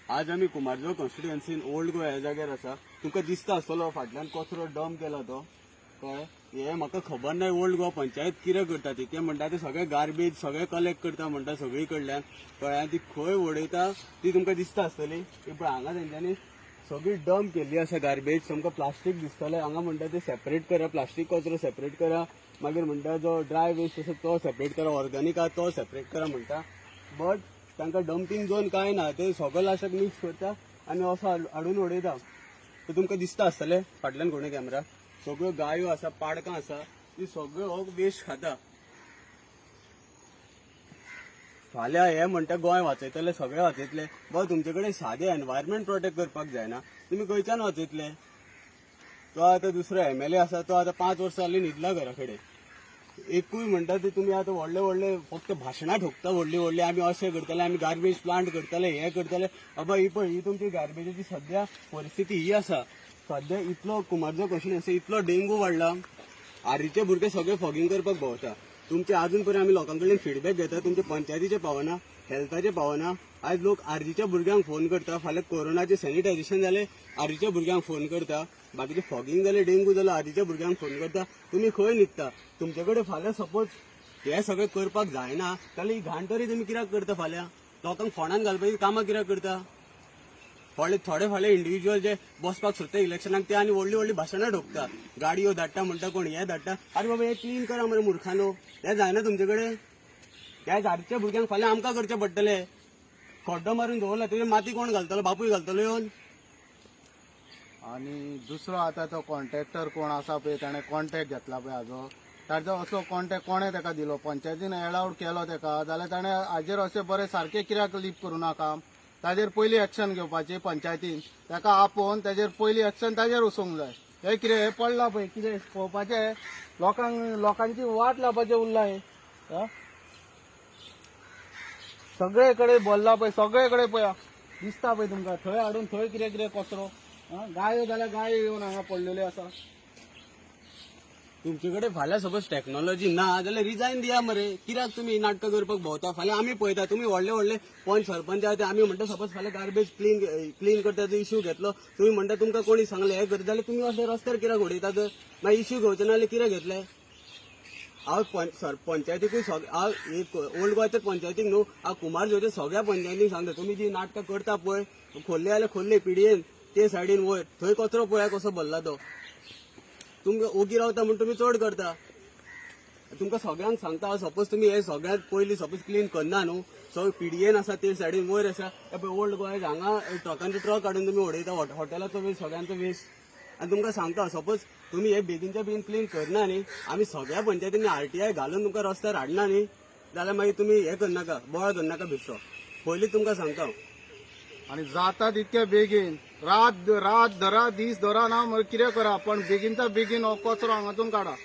आज आमी कुमारजुंवें कॉन्स्टिट्युएन्सीन ओल्ड गोवा ह्या जाग्यार आसा. तुमकां दिसता आसतलो फाटल्यान कचरो डंप केला तो, कळ्ळें? हें म्हाका खबर ना ओल्ड गोवा पंचायत कितें करता ती. ते म्हणटा ते सगळे गार्बेज सगळे कलेक्ट करता म्हणटा सगळी कडल्यान, कळ्ळें? आनी ती खंय उडयता ती तुमकां दिसता आसतली. पण हांगा तेंच्यांनी सगळी डंप केल्ली आसा गार्बेज. तुमकां प्लास्टीक दिसतलें हांगा. म्हणटा ते सेपरेट करा, प्लास्टीक कचरो सेपरेट करा. मागीर म्हणटा जो ड्राय वेस्ट आसा तो सेपरेट करा, ऑर्गॅनीक आहा तो सेपरेट करा म्हणटा. बट तांकां डंपींग झोन कांय ना. ते सगळो लास्टाक मिक्स करता आनी असो हाडून उडयता. तर तुमकां दिसता आसतलें फाटल्यान कोणी कॅमेरा, सगळ्यो गायो आसा, पाडकां आसा, ती सगळ्यो हो वेस्ट खाता. फाल्यां हे म्हणटा गोंय वाचयतले, सगळे वाचयतले. बाबा, तुमचे कडेन सादें एनवायरमेंट प्रोटेक्ट करपाक जायना, तुमी खंयच्यान वाचयतले? तो आतां दुसरो एमएलए आसा, तो आतां 5 वर्सां जालीं न्हिदला घरा कडेन. एकूय म्हणटा ते तुमी आतां व्हडले व्हडले फक्त भाशणां ठोकता व्हडली व्हडली, आमी अशें करतले, आमी गार्बेज प्लांट करतले, हे करतले. बाबा, ही पळय, ही तुमची गार्बेजाची सद्या परिस्थिती ही आसा. सद्या इतलो कुमारजुंवें क्वेश्चन आसा, इतलो डेंगू वाडला, आरीचे भुरगे सगळे फॉगिंग करपाक भोंवता. तुमचे अजून पर्यंत आमी लोकां कडल्यान फिडबॅक घेता, तुमचे पंचायतीचे पावना, हेल्थाचे पावना. आयज लोक आरजीच्या भुरग्यांक फोन करता. फाल्यां कोरोनाचे सॅनिटायझेशन जालें, आरजीच्या भुरग्यांक फोन करता. बाकीचे फॉगिंग जालें, डेंगू जालो, आरजीच्या भुरग्यांक फोन करता. तुमी खंय न्हिदता? तुमचे कडेन फाल्यां सपोज हे सगळें करपाक जायना जाल्यार ही घाण तरी तुमी कित्याक करता? फाल्यां लोकांक फोंडान घालपाची कामां कित्याक करता? थोडे थोडे फाल्यां इंडिव्हिज्युअल जे बसपाक सोदता इलेक्शनाक, ते आनी व्हडली व्हडली भाशणां ठोकता. गाडयो धाडटा म्हणटा, कोण हे धाडटा. अरे बाबा, हे क्लीन करा मरे मुर्खानो. हे जायना तुमचे कडेन. ह्या झाडच्या भुरग्यांक फाल्यां आमकां करचें पडटलें. खड्डो मारून दवरला, तेजेर माती कोण घालतलो? बापूय घालतलो येवन? आनी दुसरो आतां तो कॉन्ट्रॅक्टर कोण आसा पळय, ताणें कॉन्ट्रॅक्ट घेतला पळय हाजो, ताजो असो कॉन्ट्रॅक्ट कोणें ताका दिलो? पंचायतीन एलावड केलो ताका जाल्यार ताणें हाजेर अशें बरें सारकें कित्याक लीप करूं ना काम? ताजेर पयलीं एक्शन घेवपाची पंचायतीन. ताका आपोवन ताजेर पयलीं एक्शन ताजेर वचूंक जाय. हें कितें हें पडलां पळय, कितें पळोवपाचें? लोकांक लोकांची वाट लावपाचें उरलां हें, आं? सगळे कडेन भरला पळय, सगळे कडेन पळया, दिसता पळय तुमकां. थंय हाडून थंय कितें कितें कचरो, आं? गायो जाल्यार गायो येवन हांगा पडलेल्यो आसा. तुमचे कडेन फाल्यां सपोज टॅक्नॉलॉजी ना जाल्यार रिजायन दिया मरे. कित्याक तुमी नाटकां करपाक भोंवता? फाल्यां आमी पळयता, तुमी व्हडले व्हडले पंच सरपंच आहा ते. आमी म्हणटा, सपोज फाल्यां गार्बेज क्लीन क्लीन करता इश्यू घेतलो, तुमी म्हणटा तुमकां कोणी सांगलें हें करता, जाल्यार तुमी अशें रस्त्यार कित्याक उडयतात? मागीर इश्यू घेवचे ना जाल्यार कितें घेतले? हांव पंचायतीकूय हांव एक ओल्ड गोवा तर पंचायतीक न्हू, हांव कुमारजुंवेच्या सगळ्या पंचायतींक सांगता, तुमी जी नाटकां करता पळय, खोर्ले जाल्यार खोर्ले पिडयेन ते सायडीन वयर थंय कचरो पळया कसो भरला तो. तुमकां ओगी रावता म्हूण तुमी चड करता. तुमकां सगळ्यांक सांगता, सपोज तुमी हे सगळ्यांत पयलीं सपोज क्लीन करना न्हू, सो पिडयेन आसा ते सायडीन वयर आसा, हे पळय ओल्ड गोवा हांगा ट्रकांचे ट्रक हाडून तुमी उडयता हॉटेलाचो वेस्ट, सगळ्यांचो वेस्ट. आनी तुमकां सांगता, सपोज तुमी हे बेगीनच्या बेगीन क्लीन करना न्ही, आमी सगळ्या पंचायतींनी आरटीआय घालून तुमकां रस्त्यार हाडना न्ही जाल्यार मागीर तुमी हे करनाका, बोवाळ करनाका भितरो. पयलीं तुमकां सांगता. आनी जाता तितके बेगीन, रात रात धरा, दीस धरा, ना कितें करा, पण बेगीनच्या बेगीन हो कचरो हांगातून काडा.